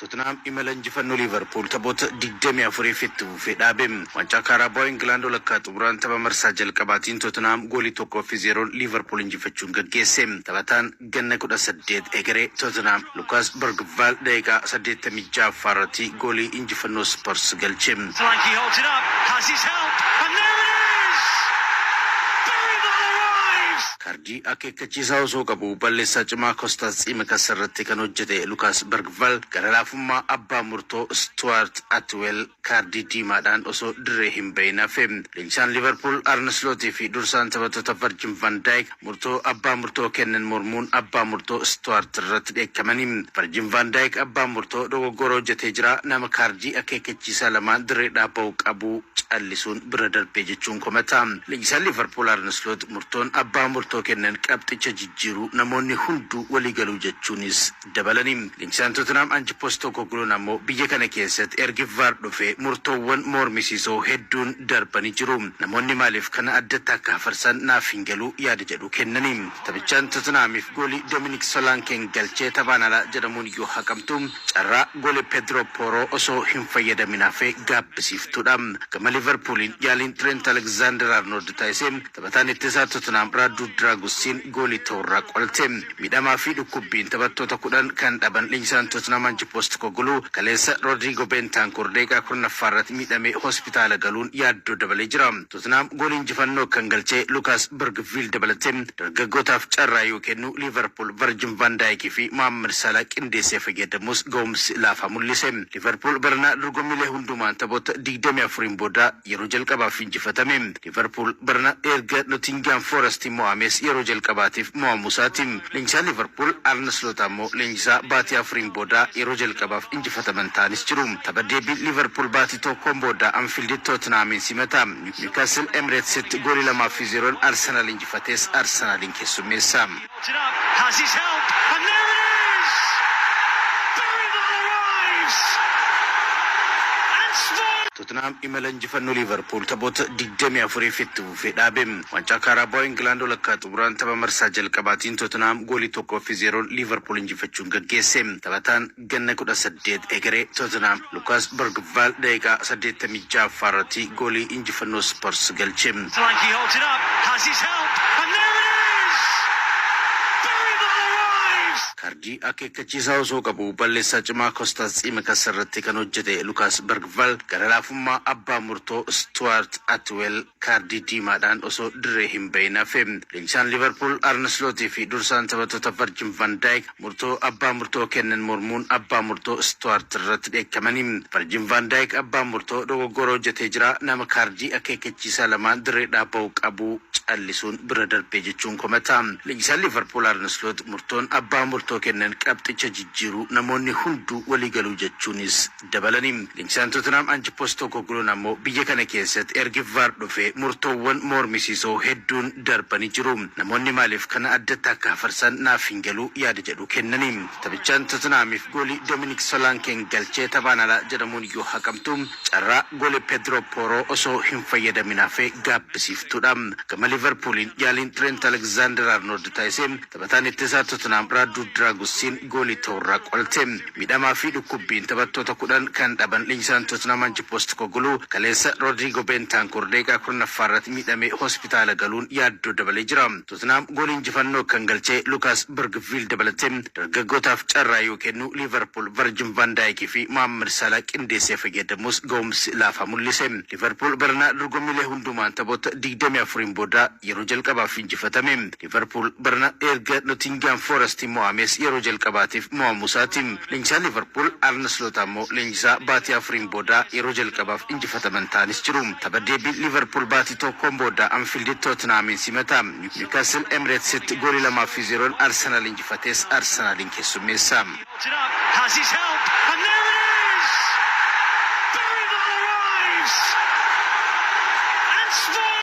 Tottenham imala injifannoo Liivarpuul taphoota 24f itti fufee dhaabe. Waancaa Kaaraabaaw Ingilaand walakkaa xumuraan tapha marsaa jalqabaatiin Tottenham goolii 1 fi 0n Liivarpuul injifachuun gaggeesse. Taphataan ganna 18 egeree Tottenham Lukaas Bergvaal daqiiqaa 86ffaa irratti goolii injifannoo Spurs galche. Solanke holds it up, has his help, and there it is! Bergvall arrives! Kaardii akeekkachiisaa osoo qabu balleessaa cimaa Kostaas Tsiimikas irratti kan hojjete Lukaas Bergval gara laafummaa abbaa murtoo Stuart Atwell kaardii diimaadhaan osoo dirree hin bahin hafe. Leenjisaan Liverpool Arne Slootii fi dursaan taphattoota Virgin van Dijk murtoo abbaa murtoo kennan mormuun abbaa murtoo Stuart irratti dheekkamanii. Virgin van Dijk abbaa murtoo dogoggora hojjetee jira, nama kaardii akeekkachiisaa lamaan dirreedhaa ba'uu qabu callisuun bira darbee jechuun komata. Leenjisaan Liverpool Arne Slot murtoon abbaa murtoo kennan qabxicha jijjiiruu namoonni hunduu waliigaluu jechuunis dabalanii. Leenjisaan Tottenham Ange Postecoglou ammoo biyya kana keessatti ergi VAR dhufee murtoowwan mormisiisoo hedduun darbanii jiru. Namoonni maaliif kana addatti akka hafarsan naaf hin galuu yaada jedhu kennanii. Taphichaan Tottenhamiif goolii Dominic Solankeen galchee taphaan alaa jedhamuun yoo haqamtu, carraa goolii Pedro Porro osoo hin fayyadamin hafee gaabbisiiftuudha. Gama Liverpooliin yaaliin Trent Alexander Arnold taasisee taphataan ittisaa Tottenham Radu Dragusin goolii ta'urraa qolte. Miidhamaa fi dhukkubbiin taphattoota 10 kan dhaban leenjisaan Tottenham Ange Postecoglou kaleessa Rodrigo Bentancur daqiiqaa 10ffaa irratti miidhamee hospitaala galuun yaaddoo dabalee jira. Tottenham goolii injifannoo kan galchee Lukaas Bergviil dabalatee dargaggootaaf carraa yoo kennu, Liverpool Virgin van Dijk fi Mohamed Salah qindeessee fayyadamus ga'umsi laafaa mul'ise. Liverpool barana dorgommiilee hundumaan taphoota 24n booda yeroo jalqabaaf injifatame. Liverpool barana erga Nottingham Forest mo'ames yeroo jalqabaatiif mo'amuu isaati. Leenjisaan Liverpool Arne Slot ammoo leenjisaa baatii 4n booda yeroo jalqabaaf injifataman ta'anis jiru. Tapha deebii Liverpool baatii tokkoon booda Anfielditti Tottenhamiin simata. Newcastle Emiratesitti goolii 2 fi 0n Arsenal injifates Arsenaliin keessummeessa. Holds it up, has his help, and there it is! Bergvall arrives! And Spurs! Tottenham imala injifannoo Liverpool taphoota 24f itti fufee dhaabe. Waancaa Kaaraabaaw Ingilaand walakkaa xumuraan tapha marsaa jalqabaatiin Tottenham goolii 1 fi 0n Liverpool injifachuun gaggeesse. Taphataan ganna 18 egeree Tottenham Lukaas Bergvaal daqiiqaa 86ffaa irratti goolii injifannoo Spurs galche. Solanke holds it up, has his help, and there it is! Bergvall arrives! Kaardii akeekkachiisaa osoo qabu balleessaa cimaa Kostaas Tsiimikas irratti kan hojjete Lukaas Bergval gara laafummaa abbaa murtoo Stuart Atwell kaardii diimaadhaan osoo dirree hin bahin hafe. Leenjisaan Liverpool Arne Slootii fi dursaan taphattoota Virgin van Dijk murtoo abbaa murtoo kennan mormuun abbaa murtoo Stuart irratti dheekkamanii. Virgin van Dijk abbaa murtoo dogoggora hojjetee jira, nama kaardii akeekkachiisaa lamaan dirreedhaa ba'uu qabu callisuun bira darbee jechuun komata. Leenjisaan Liverpool Arne Slot murtoon abbaa murtoo kennan qabxicha jijjiiruu namoonni hunduu waliigaluu jechuunis dabalanii. Leenjisaan Tottenham Ange Postecoglou ammoo biyya kana keessatti ergi VAR dhufee murtoowwan mormisiisoo hedduun darbanii jiru. Namoonni maaliif kana addatti akka hafarsan naaf hin galuu yaada jedhu kennanii. Taphichaan Tottenhamiif goolii Dominic Solankeen galchee taphaan alaa jedhamuun yoo haqamtu, carraa goolii Pedro Porro osoo hin fayyadamin hafee gaabbisiiftuudha. Gama Liverpooliin yaaliin Trent Alexander Arnold taasisee taphataan ittisaa Tottenham Radu Dragusin goolii ta'urraa qolte. Miidhamaa fi dhukkubbiin taphattoota 10 kan dhaban leenjisaan Tottenham Ange Postecoglou kaleessa Rodrigo Bentancur daqiiqaa 10ffaa irratti miidhamee hospitaala galuun yaaddoo dabalee jira. Tottenham goolii injifannoo kan galchee Lukaas Bergviil dabalatee dargaggootaaf carraa yoo kennu, Liverpool Virgin van Dijk fi Mohamed Salah qindeessee fayyadamus ga'umsi laafaa mul'ise. Liverpool barana dorgommiilee hundumaan taphoota 24n booda yeroo jalqabaaf injifatame. Liverpool barana erga Nottingham Forest mo'ames yeroo jalqabaatiif mo'amuu isaati. Leenjisaan Liverpool Arne Slot ammoo leenjisaa baatii 4n booda yeroo jalqabaaf injifataman ta'anis jiru. Tapha deebii Liverpool baatii tokkoon booda Anfielditti Tottenhamiin simata. Newcastle Emiratesitti goolii 2 fi 0n Arsenal injifates Arsenaliin keessummeessa. Holds it up, has his help, and there it is! Bergvall arrives! And Spurs!